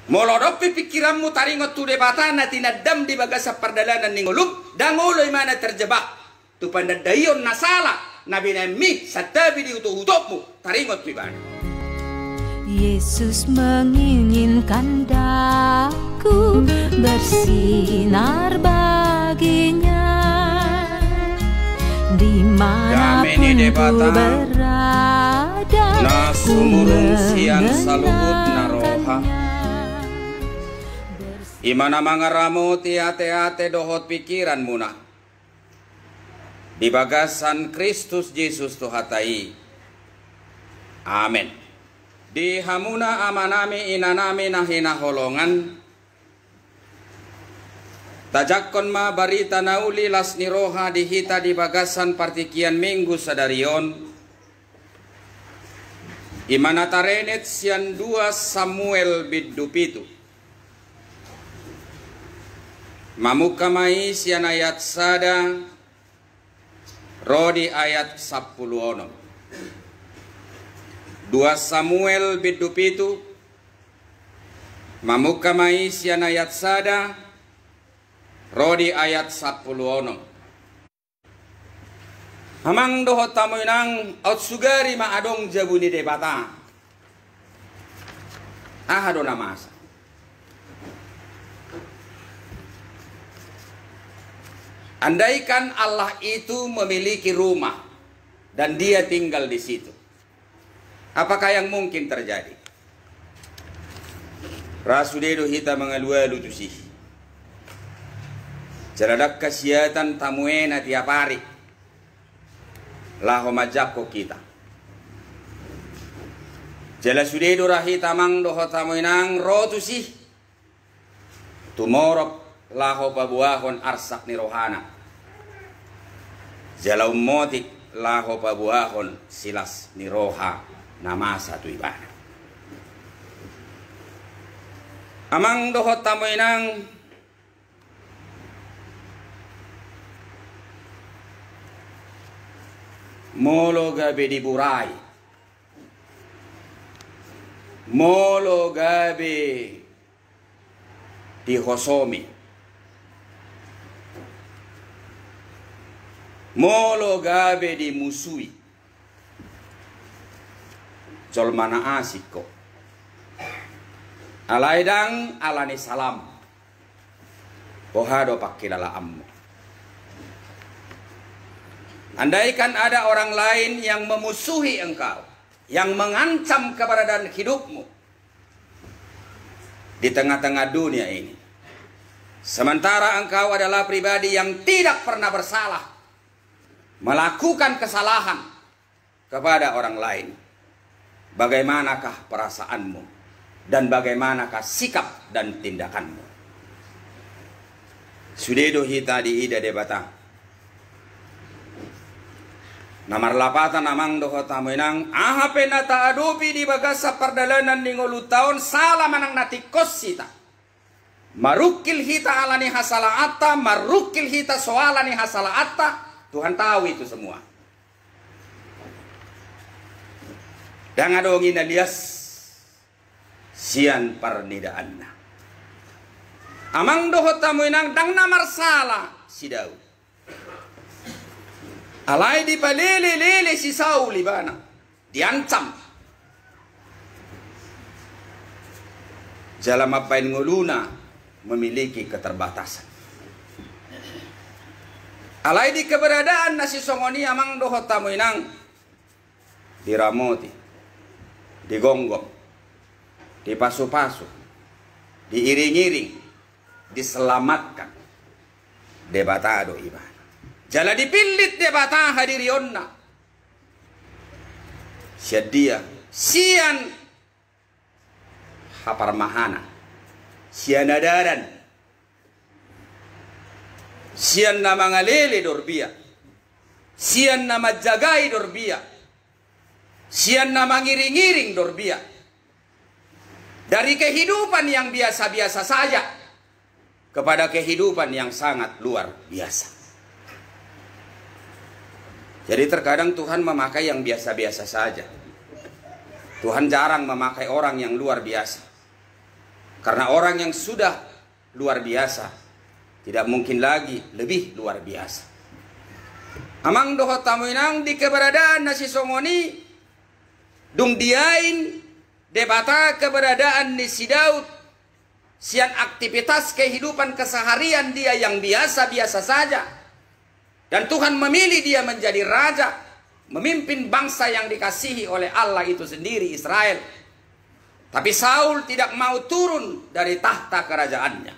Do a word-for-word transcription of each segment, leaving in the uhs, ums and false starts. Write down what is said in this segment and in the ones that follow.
Molo adong pe pingkiranmu taringot tu Debata na tinandam di bagasan pardalanan ni ngolum, ndang olo ibana terjebak tu panandaion na sala na binahenmi santabi di utokutokmu taringot tu ibana. Yesus menginginkan daku bersinar baginya. Di mana pun ku berada, na sumurung sian saluhutna roha. I ma na mangaramoti ateate dohot pingkiranmuna di bagasan Kristus Jesus Tuhanta i. Amen. Di hamuna amanami inanami na hinaholongan, tajangkon ma barita na uli las ni roha di hita di bagasan partingkian Minggu sadari on, i ma na tarenet sian dua Samuel bindu pitu. Mamungka ma i sian ayat sada ro di ayat sampulu onom. Dua Samuel bindu pitu, mamungka ma i sian ayat sada ro di ayat sampulu onom. Amang dohot hamu inang, aut sugari ma adong jabu ni Debata, aha do na masa? Andaikan Allah itu memiliki rumah dan Dia tinggal di situ, apakah yang mungkin terjadi? Ra sude do hita mangalualu tusi. Jala ndang hasiatan tamuena tiap ari laho manjangkon hita. Jala sude do ra hita amang dohot hamu inang ro tusi tumorop laho paboahon arsak ni rohana, jala ummotik laho paboahon silas ni roha na masa tu ibana. Amang dohot hamu inang, molo gabe diburai, molo gabe dihosomi, molo gabe dimusui, jolma na asing ho. Alai ndang ala ni salam. Boha do pangkilalaanmu? Andaikan ada orang lain yang memusuhi engkau, yang mengancam keberadaan hidupmu di tengah-tengah dunia ini, sementara engkau adalah pribadi yang tidak pernah bersalah, melakukan kesalahan kepada orang lain, bagaimanakah perasaanmu dan bagaimanakah sikap dan tindakanmu? Sude do hita diida Debata. Na marlapatan amang dohot hamu inang, aha pe na taadopi di bagasan pardalanan ni ngolunta on, sala manang na tingkos hita, marungkil hita ala ni hasalaanta, marungkil hita so ala ni hasalaanta, Tuhan tahu itu semua. Ndang adong i na lias sian parnidaanna. Amang dohot hamu inang, ndang na marsala si Daud. Alai dipalele-lele si Saul ibana, diancam. Jala mambaen ngoluna memiliki keterbatasan. Alai di keberadaan na sisongon i amang dohot hamu inang, diramoti, digonggom, dipasu-pasu, diiring-iring, diselamatkan Debata do ibana. Jala dipillit Debata hadirionna. Sian dia? Sian haparmahanan, sian adaran, sian na mangalele dorbia, sian na manjagai dorbia, sian na mangiring-iring dorbia. Dari kehidupan yang biasa-biasa saja kepada kehidupan yang sangat luar biasa. Jadi terkadang Tuhan memakai yang biasa-biasa saja. Tuhan jarang memakai orang yang luar biasa. Karena orang yang sudah luar biasa tidak mungkin lagi lebih luar biasa. Amang dohot hamu inang, di keberadaan na sisongon i, dung diain Debata keberadaan ni si Daud sian aktivitas kehidupan keseharian dia yang biasa-biasa saja. Dan Tuhan memilih dia menjadi raja, memimpin bangsa yang dikasihi oleh Allah itu sendiri, Israel. Tapi Saul tidak mau turun dari tahta kerajaannya.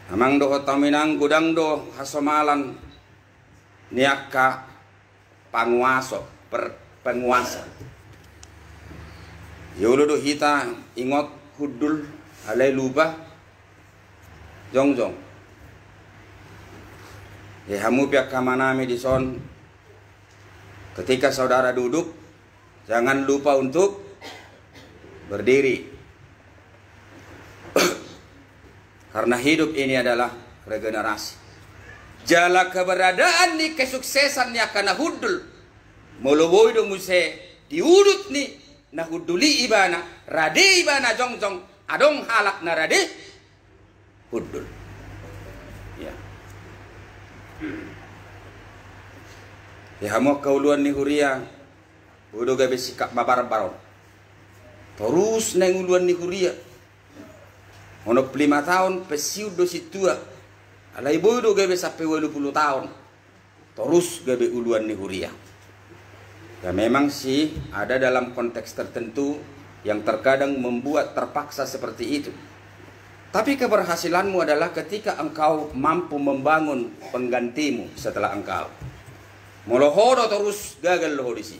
Amang dohot hamu inang, godang do hasomalan ni angka panguaso, per-, penguasa. Jolo do hita ingot hundul, alai lupa. Jongjong. Eh, hamu pe angka amanami dison, ketika saudara duduk, jangan lupa untuk berdiri. Karena hidup ini adalah regenerasi. Jala keberadaan ni kesuksesan ni angka na hundul, molo boi do muse di udut ni na hundul i ibana, rade ibana jongjong, adong halak na rade hundul. Ya. Ya, hamu angka uluan ni huria, boi do gabe sikap mabarbar on. Torus naeng uluan ni huria. Onom pulu lima taon pensiun do sintua. Alai boi do gabe sampe ualu pulu taon torus gabe uluan ni huria. Ya, memang sih ada dalam konteks tertentu yang terkadang membuat terpaksa seperti itu. Tapi keberhasilanmu adalah ketika engkau mampu membangun penggantimu setelah engkau. Molo ho do torus, gagal do ho disi.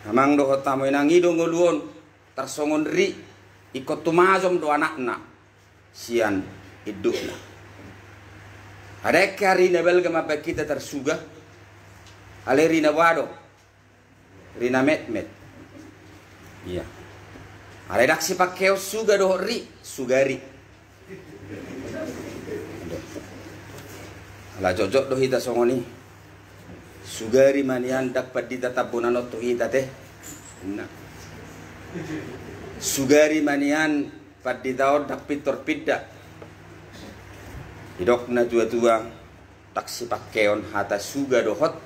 Amang dohot hamu inang, i do ngolu on, tarsongon ri, ingkon tumajom do anakna sian indukna. Adong angka ri na balga mambahen hita tarsuga, alai ri na boha do, ri na metmet. Iya. Alai ndang sipangkeon suga dohot ri, sugari. Ala jotjot do hita songon i. Sugari ma nian, ndang pandita Tambunan on tu hita te. Nah. Sugari ma nian, pandita on ndang pintor pinda. Didok natuatua, ndang sipangkeon hata suga dohot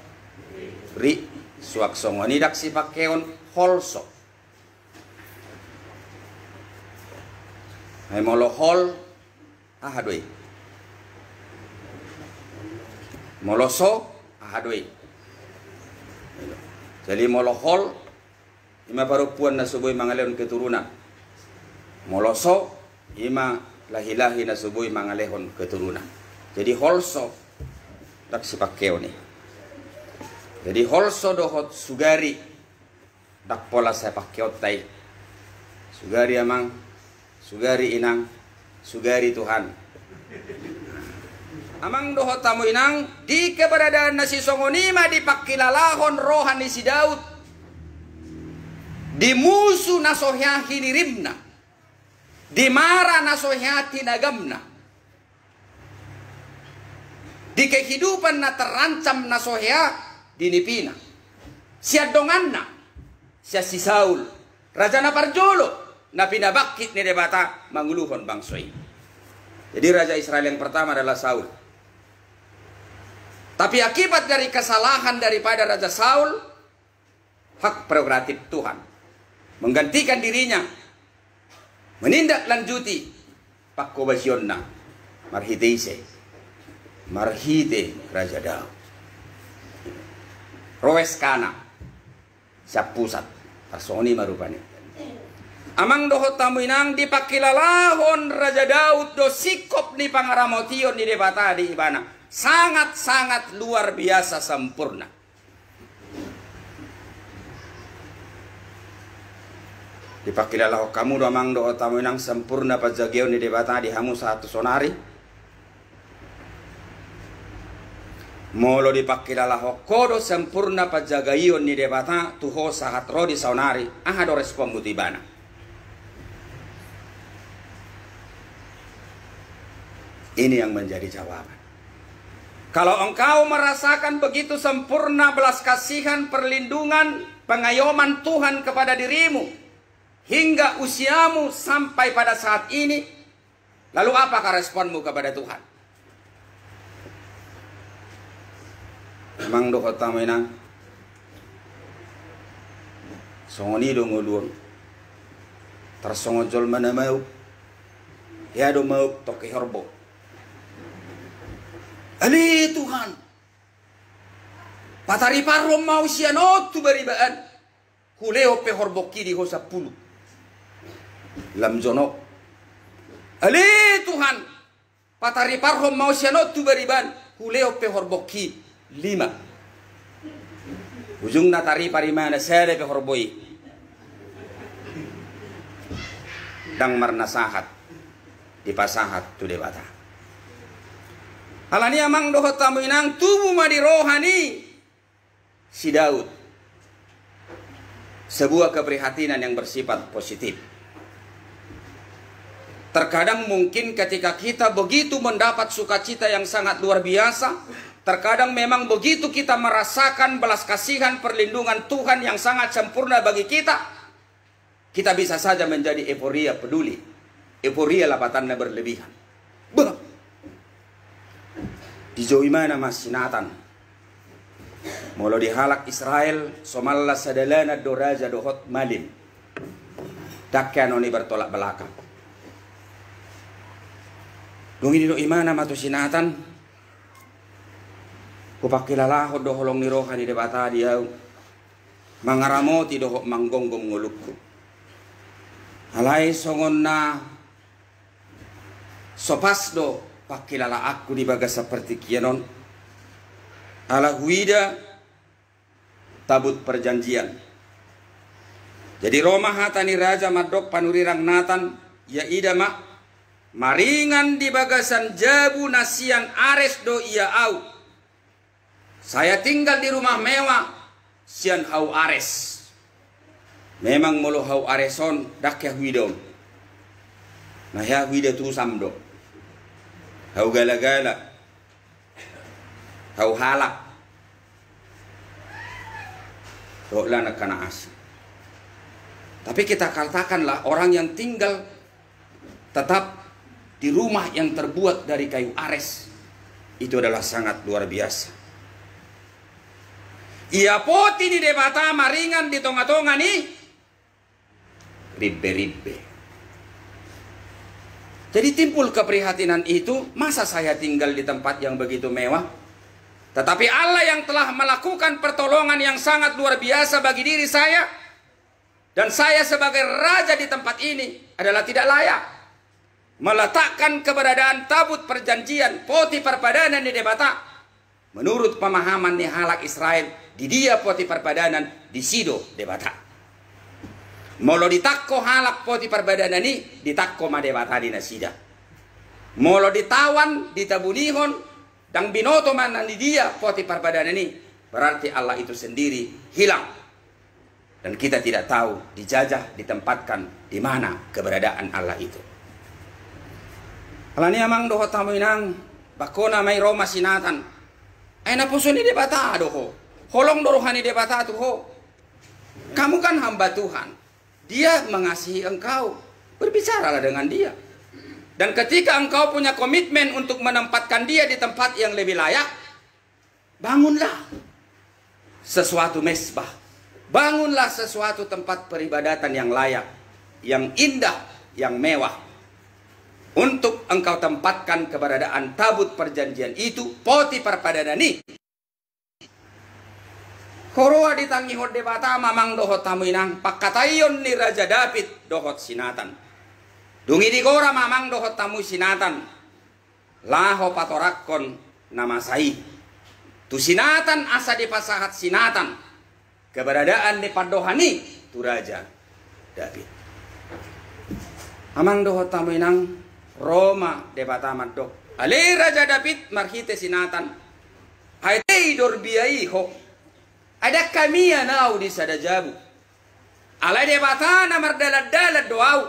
ri, suang songon i ndang sipangkeon holso. Ai molo hol, aha do i? Molo so, aha do i? Jadi molo hol, ima parompuan na so boi mangalehon keturunan. Molo so, ima lahilahi na so boi mangalehon keturunan. Jadi holso, ndang sipangkeon i. Jadi holso dohot sugari, ndang pola sai pangkeonta i. Sugari amang, sugari inang, sugari Tuhan. Amang dohot hamu inang, di keberadaan na sisongon i ma dipangkilalahon roha ni si Daud di musu na so hea hinirimna, di mara na so hea tinagamna, di kehidupan na terancam na so hea di nipina. Sian donganna, sian si Saul, raja na parjolo na pinabangkit ni Debata manguluhon bangso i. Jadi raja Israel yang pertama adalah Saul. Tapi akibat dari kesalahan daripada Raja Saul, hak prerogatif Tuhan menggantikan dirinya, menindaklanjuti pangkobasionna. Marhite ise? Marhite Raja Daud. Ro S K-na sian pusat. Tarsongon i ma rupani. Amang dohot hamu inang, dipangkilalahon Raja Daud do singkop ni pangaramotion ni Debata di ibana. Sangat-sangat luar biasa sempurna. Dipangkilalahon hamu do amang dohot hamu inang sempurna panjagaion ni Debata di hamu sahat tu saonari? Molo dipangkilalahon ho do sempurna panjagaion ni Debata tu ho sahat ro di saonari, aha do responmu tu ibana? Ini yang menjadi jawaban. Kalau engkau merasakan begitu sempurna belas kasihan, perlindungan, pengayoman Tuhan kepada dirimu, hingga usiamu sampai pada saat ini, lalu apakah responmu kepada Tuhan? Amang dohot hamu inang, songon i do ngolu on. Tarsongon jolma na maup, hea do maup tongke horbo. Ale Tuhan, patariparhon ma au sian on tu bariba an, hulehon pe horbongki di ho sampulu. Lam jonok. Ale Tuhan, patariparhon ma au sian on tu bariba an, hulehon pe horbongki lima. Ujungna taripar imana sada pe horbo i. Ndang marnasahat dipasahat tu Debata. Alani amang dohot hamu inang, tubu ma di roha ni si Daud sebuah keprihatinan yang bersifat positif. Terkadang mungkin ketika kita begitu mendapat sukacita yang sangat luar biasa, terkadang memang begitu kita merasakan belas kasihan, perlindungan Tuhan yang sangat sempurna bagi kita, kita bisa saja menjadi euforia peduli, euforia lapatanna berlebihan. Bah! Dijou imana ma si Natan. Molo di halak Israel, somalna sadalanan do raja dohot malim. Ndang hea annon i bertolak belakang. Dung i didok imana ma tu si Natan, hupangkilalahon do holong ni roha ni Debata di au, mangaramoti dohot manggonggom ngolungku. Alai songon na so pas do pangkilalaanku di bagasan partingkian on, ala huida tabut perjanjian. Jadi ro ma hata ni raja mandok panurirang Natan, ia ida ma, maringan di bagasan jabu na sian ares do ia au. Saya tinggal di rumah mewah sian hau ares. Memang molo hau ares on ndang hea huida on. Na hea huida tusam do. Hau galagala. Hau halak. Dohot lan angka na asing. Tapi kita katakanlah orang yang tinggal tetap di rumah yang terbuat dari kayu ares, itu adalah sangat luar biasa. Ia poti ni Debata maringan di tongatonga ni ribberibbe. Jadi timbul keprihatinan itu, masa saya tinggal di tempat yang begitu mewah? Tetapi Allah yang telah melakukan pertolongan yang sangat luar biasa bagi diri saya, dan saya sebagai raja di tempat ini adalah tidak layak meletakkan keberadaan tabut perjanjian, poti parpadanan ni Debata, menurut pemahaman ni halak Israel, di dia poti parpadanan, disi do Debata. Molo ditangko halak poti parpadanan i, ditangko ma Debata di nasida. Molo ditawan, ditabunihon, ndang binoto ma na di dia poti parpadanan i, berarti Allah itu sendiri hilang. Dan kita tidak tahu dijajah, ditempatkan di mana keberadaan Allah itu. Alani amang dohot hamu inang, bangkona ma i ro ma si Natan. Ai naposo ni Debata do ho. Holong do roha ni Debata tu ho. Kamu kan hamba Tuhan. Dia mengasihi engkau. Berbicaralah dengan dia. Dan ketika engkau punya komitmen untuk menempatkan dia di tempat yang lebih layak, bangunlah sesuatu mezbah. Bangunlah sesuatu tempat peribadatan yang layak, yang indah, yang mewah. Untuk engkau tempatkan keberadaan tabut perjanjian itu, poti parpadanan i. Huroha ditangihon Debata ma amang dohot hamu inang, pangkataion ni Raja Daud dohot si Natan. Dung i digora ma amang dohot hamu si Natan laho patoranghon na masa i tu si Natan, asa dipasahat si Natan keberadaan ni pandohan i tu Raja Daud. Amang dohot hamu inang, ro ma Debata mandok, ale Raja Daud, marhite si Natan, ai tei do rbia i ho. Ai ndang hamian au di sada jabu. Alai Debata na mardalandalan do au,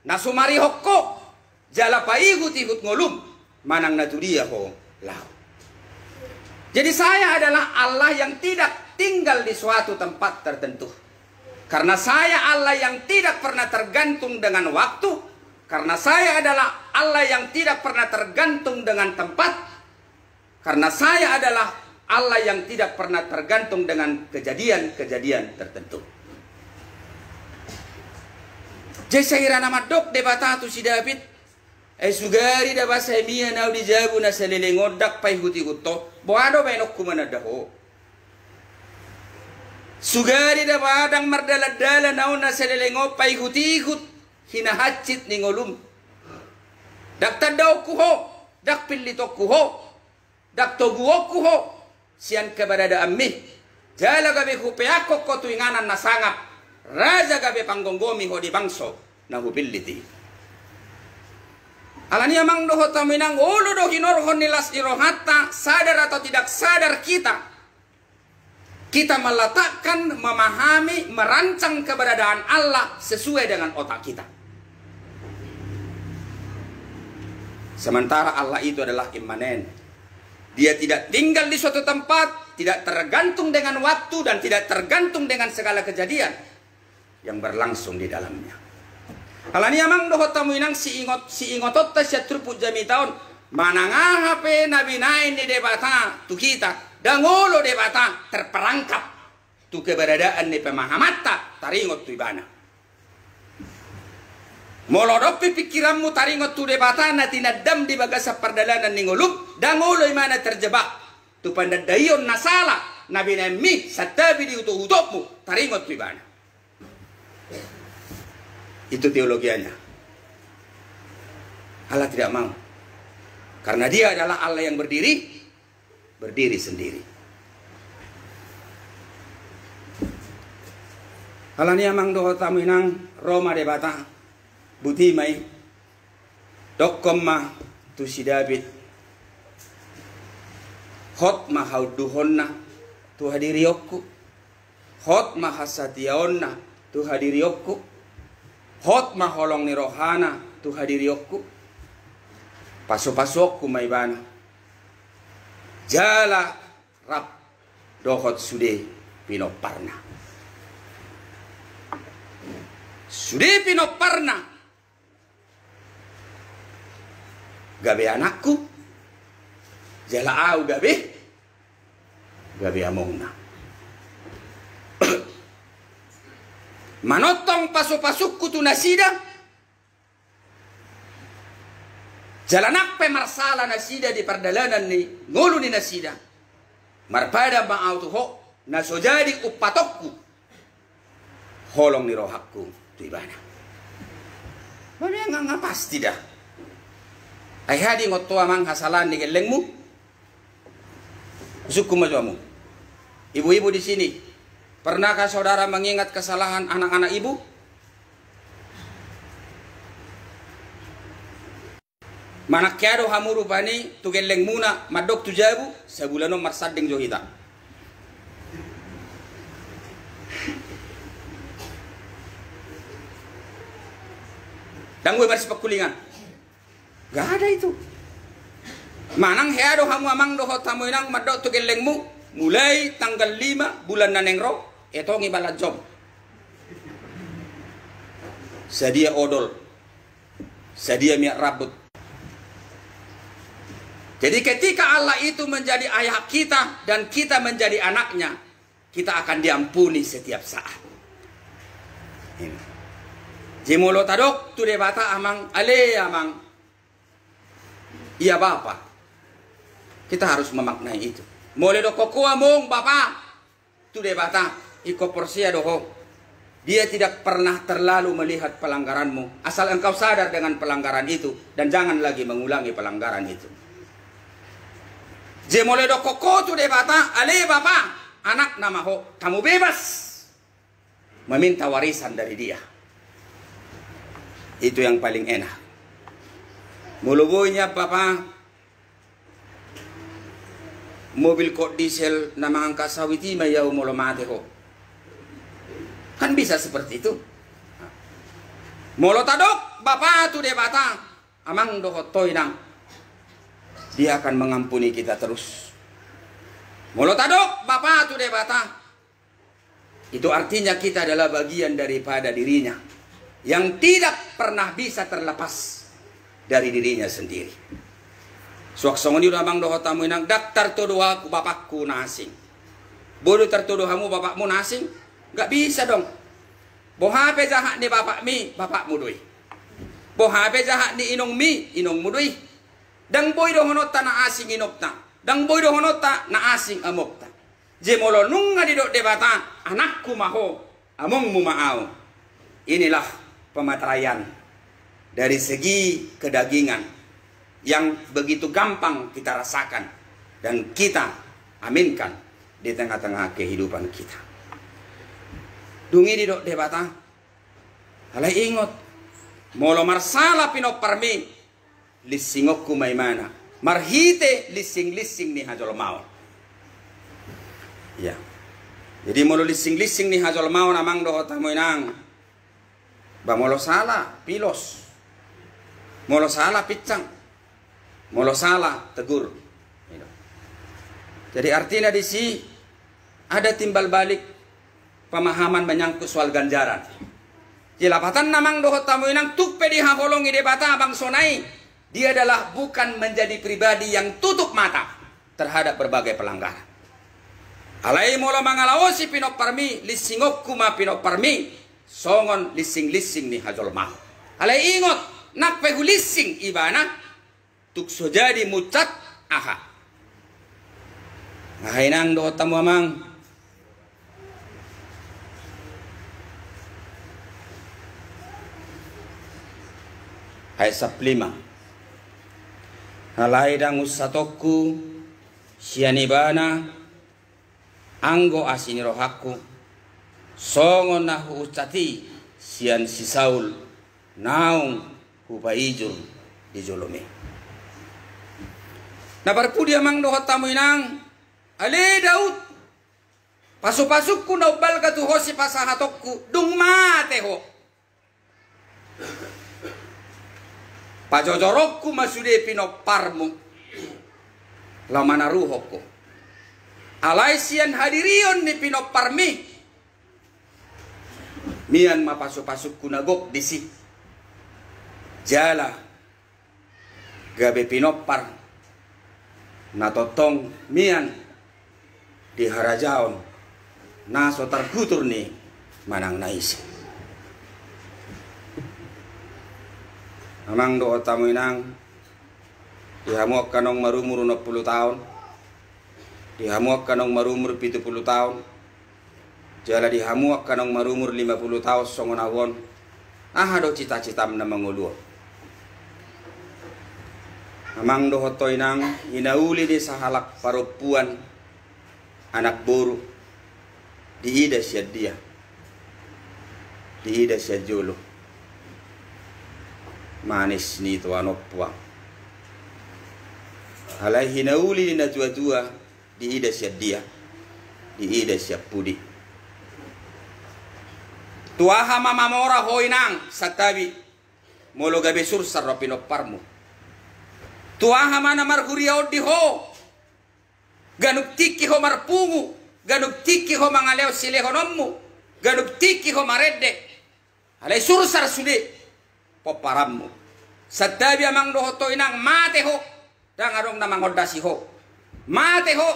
na sumarihon ho jala paihutihut ngolum manang na tu dia ho laho. Jadi saya adalah Allah yang tidak tinggal di suatu tempat tertentu. Karena saya Allah yang tidak pernah tergantung dengan waktu, karena saya adalah Allah yang tidak pernah tergantung dengan tempat, karena saya adalah Allah yang tidak pernah tergantung dengan kejadian-kejadian tertentu. Jadi sahira na mandok Debata tu si David, eh, sugari da ba sai mian au di jabu na saleleng on, ndang paihut-ihut ho. Boha do baenonku mananda ho? Sugari da ba ndang mardalan-dalan au na saleleng on paihut-ihut hinahansit ni ngolum. Ndang tandaonku ho, ndang pillitonku ho, ndang toguonku ho sian keberadaanmi. Jala gabe hupeakkon ho tu inganan na sangap, raja gabe panggomgomi ho di bangso na hupillit i. Alani amang dohot hamu inang, olo do hinorhon ni las ni rohanta, sadar atau tidak sadar kita, kita meletakkan, memahami, merancang keberadaan Allah sesuai dengan otak kita. Sementara Allah itu adalah immanen. Dia tidak tinggal di suatu tempat, tidak tergantung dengan waktu, dan tidak tergantung dengan segala kejadian yang berlangsung di dalamnya. Alani amang dohot hamu inang, siingot, siingotonta sian turpuk jamita on, manang aha pe na binaen ni Debata tu hita, ndang olo Debata terperangkap tu keberadaan ni pemahamanta taringot tu ibana. Molo adong pe pingkiranmu taringot tu Debata na tinandam di bagasan pardalanan ni ngolum, ndang olo ibana terjebak tu panandaion na sala na binaenmi santabi di utokutokmu taringot tu ibana. Itu teologianya. Allah tidak mau. Karena dia adalah Allah yang berdiri, berdiri sendiri. Alani amang dohot hamu inang, ro ma Debata, buti ma i. Dokkon ma tu si David, hot ma haunduhonna tu hadirionku, hot ma hasatiaonna tu hadirionku, hot ma holong ni rohana tu hadirionku. Pasupasuonku ma ibana. Jala rap dohot sude pinomparna. Sude pinomparna gabe anakku, jala ahu gabe, gabe amongna. Manongtong pasupasungku tu nasida, jala nang pe marsala nasida di pardalanan ni ngolu ni nasida, marpadan ma ahu tu ho, na so jadi umpatonku holong ni rohangku tu ibana. Mami nga, nga pasti da. Ai hea diingot ho amang hasalaan ni gellengmu? Husungkun ma jo hamu. Ibu-ibu di sini, pernahkah saudara mengingat kesalahan anak-anak ibu? Manang hea do hamu rupani tu gellengmuna mandok tu jabu, sabulan on marsanding jo hita. Ndang boi marsipangkulingan. Gak ada itu. Manang hea do hamu amang dohot hamu inang mandok tu gellengmu, mulai tanggal lima bulan na naeng ro, etongi balanjom. Sadia odol. Sadia minyak rambut. Jadi ketika Allah itu menjadi ayah kita dan kita menjadi anaknya, kita akan diampuni setiap saat. Ini. Jadi molo tadok tu Debata amang, ale amang, ia bapa. Kita harus memaknai itu. Molo didok ho amang, bapa, tu Debata, ingkon porsea do ho. Dia tidak pernah terlalu melihat pelanggaranmu, asal engkau sadar dengan pelanggaran itu dan jangan lagi mengulangi pelanggaran itu. Jadi molo didok ho tu Debata, ale bapa, anakna ma ho, kamu bebas meminta warisan dari dia. Itu yang paling enak. Molo boi nian bapa, mobil kok diesel na mangangkat sawit i ma i ahu molo mate ho. Kan bisa seperti itu. Molo tadok bapa tu Debata, amang dohot ho inang, dia akan mengampuni kita terus. Molo tadok bapa tu Debata, Itu artinya kita adalah bagian daripada dirinya yang tidak pernah bisa terlepas dari dirinya sendiri. Suang songon i do amang dohot hamu inang, ndang tartodo ahu bapakku na asing. Boi do tartodo hamu bapakmu na asing? Nggak bisa dong. Boha pe jahat ni bapakmi, bapakmu do i. Boha pe jahat ni inongmi, inongmu do i. Ndang boi dohononta na asing inongta, ndang boi dohononta na asing amongta. Jadi molo nunga didok Debata, anakku ma ho, amongmu ma ahu. Inilah pemataian dari segi kedagingan yang begitu gampang kita rasakan dan kita aminkan di tengah-tengah kehidupan kita. Dung i didok Debata, alai ingot, molo marsala pinomparmi, linsingonku ma ibana marhite linsing-linsing ni hajolmaon. Ya. Jadi molo linsing-linsing ni hajolmaon amang dohot hamu inang, ba molo sala pilos, molo sala pinsang, molo sala tegur. Jadi artina disi ada timbal balik pemahaman menyangkut soal ganjaran. Di lapatanna amang dohot hamu inang, tung pe dihaholongi Debata bangso-Na i, dia adalah bukan menjadi pribadi yang tutup mata terhadap berbagai pelanggaran. Alai molo mangalaosi pinomparmi, linsingonku ma pinomparmi songon linsing-linsing ni hajolmaon. Alai ingot, nang pe hulinsing ibana, tung so jadi muncat aha. Aha inang dohot hamu amang? Ayat sampulu lima. Alai ndang unsatongku sian ibana anggo asi ni rohangku, songon na huunsat i sian si Saul naung hupaijur di jolom i. Na parpudi amang dohot hamu inang, ale Daud, pasu-pasungku na umbalga tu ho sipasahatonku, dung mate ho, pajojoronku ma sude pinomparmu laho manaruhon ho. Alai sian hadirion ni pinomparmi, mian ma pasu-pasungku na gok disi. Jala gabe pinompar na tongtong mian di harajaon na so targutur ni manang na ise. Amang dohot hamu inang, di hamu angka naung marumur onom pulu taon, di hamu angka naung marumur pitu pulu taon, jala di hamu angka naung marumur lima pulu taon songon ahu on, aha do cita-citam na mangolu on? Amang dohot ho inang, hinauli ni sahalak parompuan, anak boru, diida sian dia? Diida sian jolo. Manis ni tua nompu. Alai hinauli ni na tua-tua, diida sian dia? Diida sian pudi. Tu aha ma mamora ho inang, santabi, molo gabe sursar ro pinomparmu? Tu aha ma na marhuriaon di ho? Ganup tingki ho marpungu, ganup tingki ho mangalehon silehononmu, ganup tingki ho marende. Alai sursar sude pomparanmu. Santabi amang dohot ho inang, mate ho, ndang adong na mangondasi ho. Mate ho,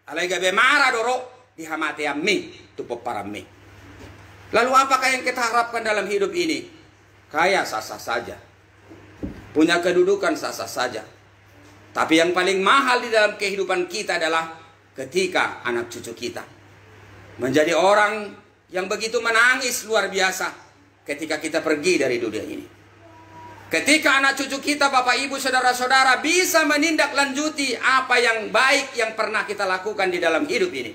alai gabe mara do ro di hamateanmi tu pomparanmi. Lalu apakah yang kita harapkan dalam hidup ini? Kaya sah-sah saja. Punya kedudukan sah-sah saja. Tapi yang paling mahal di dalam kehidupan kita adalah ketika anak cucu kita menjadi orang yang begitu menangis luar biasa ketika kita pergi dari dunia ini. Ketika anak cucu kita, Bapak, Ibu, saudara-saudara, bisa menindaklanjuti apa yang baik yang pernah kita lakukan di dalam hidup ini.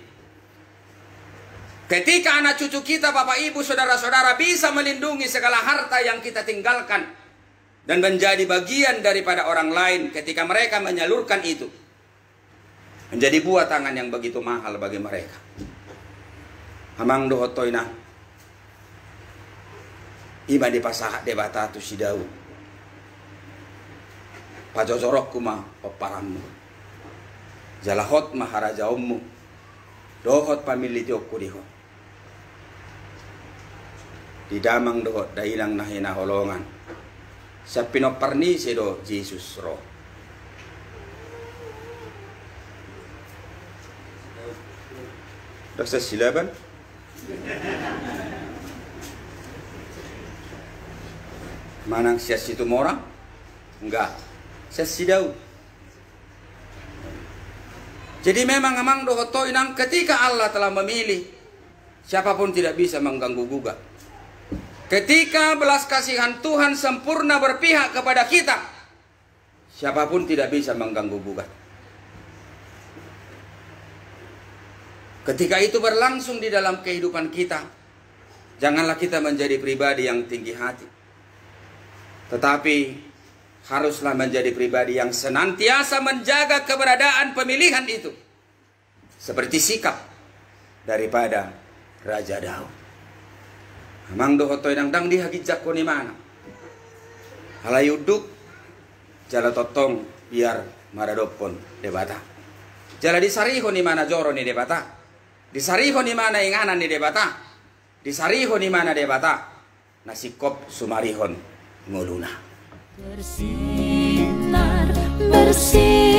Ketika anak cucu kita, Bapak, Ibu, saudara-saudara, bisa melindungi segala harta yang kita tinggalkan dan menjadi bagian daripada orang lain ketika mereka menyalurkan itu, menjadi buah tangan yang begitu mahal bagi mereka. Amang dohot ho inang, i ma dipasahat Debata tu si Daud. Pajojoronku ma pomparanmu, jala hot ma harajaonmu dohot pamilitionku di ho. Di damang dohot dainang na hinaholongan, sian pinompar ni ise do Jesus ro? Dang sian si Laban? Manang sian si Tumorang? Enggak. Sian si Daud. Jadi memang amang dohot inang, ketika Allah telah memilih, siapapun tidak bisa mengganggu gugat. Ketika belas kasihan Tuhan sempurna berpihak kepada kita, siapapun tidak bisa mengganggu gugat. Ketika itu berlangsung di dalam kehidupan kita, janganlah kita menjadi pribadi yang tinggi hati. Tetapi haruslah menjadi pribadi yang senantiasa menjaga keberadaan pemilihan itu. Seperti sikap daripada Raja Daud. Amang dohot inang, dang dihaginjangkon imana. Alai unduk jala tongtong biar maradophon Debata. Jala disarihon imana joro ni Debata. Disarihon imana inganan ni Debata. Disarihon imana Debata na singkop sumarihon ngoluna. Bersinar, bersinar.